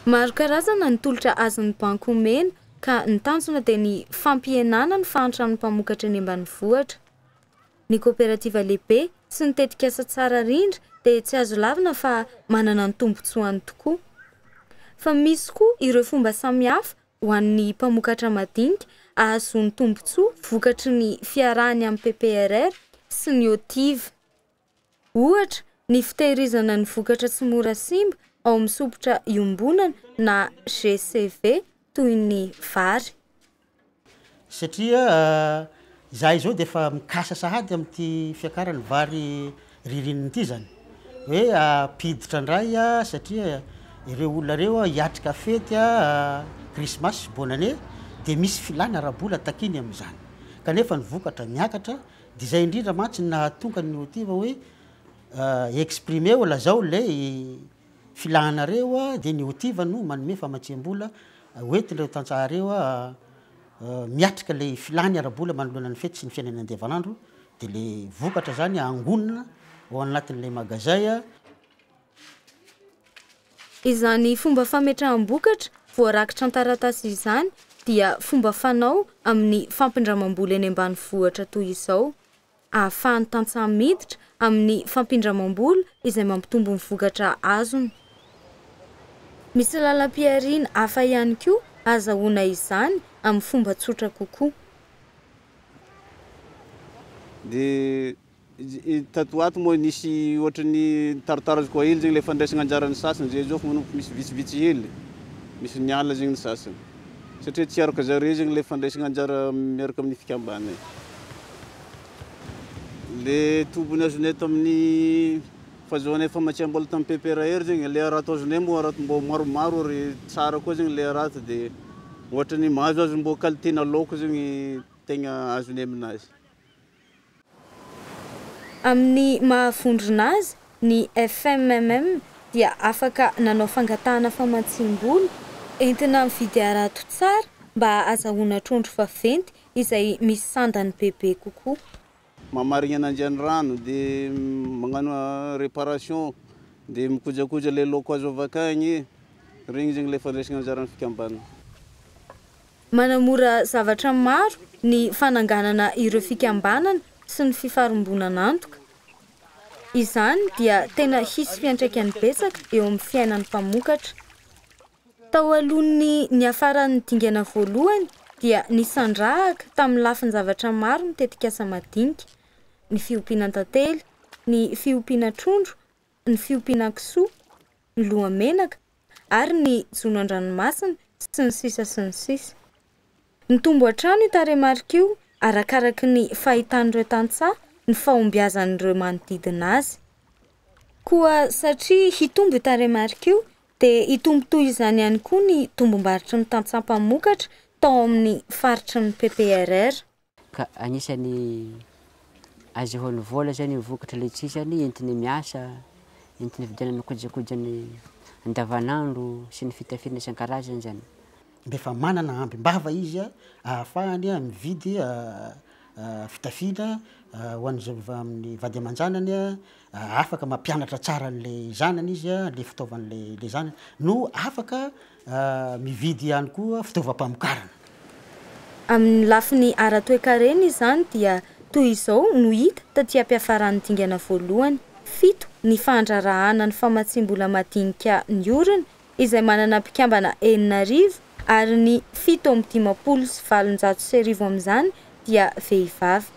Maro karazana ny tolotra azon'ny banky omena ka ny tanjona dia ny fampihenana ny fahantran'ny mpamokatra eny ambanivohitra. Ny koperativa lehibe sy ny tetikasa tsara rindra dia tsy azo lavina fa manana ny tombontsoany tokoa. Fa misy koa ireo fomba samihafa ho an'ny mpamokatra madinika ahazoany tombontsoa vokatry ny fiarahany amin'ny PPRR sy ny OTIV. Ohatra, ny fitehirizana ny vokatra tsy mora simba ao amin'ny sompitra iombonana na GCV toy ny vary. Satria izahay izao dia efa mikasa sahady amin'ity fiakaran'ny vary ririnina ity izany, hoe hampiditra indray satria ireo olona ireo hiatrika fety krismasy sy bonne année dia misy filàna ara-bola takiany amin'izany, kanefa ny vokatra miakatra. Dia izay indrindra mantsy no nahatonga ny motif hoe exprimer-o, lazao ilay filanareo dia ny OTIV no manome famatsiam-bola hoentin'ireo tantsaha ireo miatrika ilay filany ara-bola manoloana ny fety sy ny fiainana andevanandro dia ilay vokatra izany angonina ao anatin'ilay magazay. Izany fomba fametraham-bokatra voarakitra an-taratasy izany dia fomba fanao amin'ny fampindramam-bola eny ambanivohitra toy izao, ahafahan'ny tantsaha miditra amin'ny fampindramam-bola izay mampitombo ny vokatra azony. Misy lalam-pihariana hafa ihany koa ahazahoana izany amin'ny fomba tsotra kokoa. Dia Tato ho ato moa nisy ohatran'ny nitarotaroka hely zegny le fandraisagna anjaran'ny sasany zay zao fa manomboka misy vitsivitsy hely, misy miala zegny ny sasany satria tsy araka zare zegny le fandraisagna anjara miaraka amin'ny fikambanana. Le tombony azonay tamin'ny fahazoanay famatsiam-bola tamin'ny PPRR zegny, le harato azonay moa harato mbô maromaro ary tsara koa zegny le harato de ohatran'ny mahazoazo mbô qualité-na laoko zegny tegna azonay aminazy. Amin'ny maha vondrona azy, ny FMMM dia afaka nanao fangatahana famatsiam-bola entina mividy harato tsara mba hahazahoana trondro vaventy izay misy sandany bebe kokoa. Mamarigna an'Andrianirano dia magnano réparation dia mikojakoja ilay laoko azo avy akagny, regny zegny ilay fandraisana anjaran'ny fikambanana. Manamora zavatra maro ny fananganana ireo fikambanana sy ny fifarimbonan'antoka. Izany dia tena hisy fiantraikany betsaka eo amin'ny fiainan'ny mpamokatra. Tao alohan'ny niafaran'ny dingana voalohany dia nisandrahaka tamin'ny lafin-javatra maro ny tetikasa madinika, ny fiompiana tantely, ny fiompiana trondro, ny fiompiana kisoa, ny lohamenaka ary ny jono an-dranomasina, sy ny sisa sy ny sisa. Nitombo hatrany io tarehimarika io arakaraky ny fahitan'ireo tantsaha ny fahombiazan'ireo manodidina azy. Koa satria hitombo io tarehimarika io dia hitombo toy izany ihany koa ny tombom-barotry ny tantsaha mpamokatra tao amin'ny faritry ny PPRR. Ka anisan'ny azahoany vola zany ny vokatra letchis zany entiny miasa, entiny ividianana kojakojany andavanandro sy ny fitafiana isan-karazany zany. Mba efa manana ambim-bava izy ahafahany mividy fitafiana ho an'ny amin'ny vady aman-janany, afaka mampianatra tsara an'le zanany izy, le fitaovan'le le zanany no afaka Mividy ihany koa fitaovam-pamokarana. Amin'ny lafiny ara-toekarena izany dia toy izao no hita taty am-piafaran'ny dingana voalohany, fito ny fandraharahana ny famatsiam-bola madinika niorina izay manana mpikambana 6000 ary ny 1857 amin'izany dia vehivavy.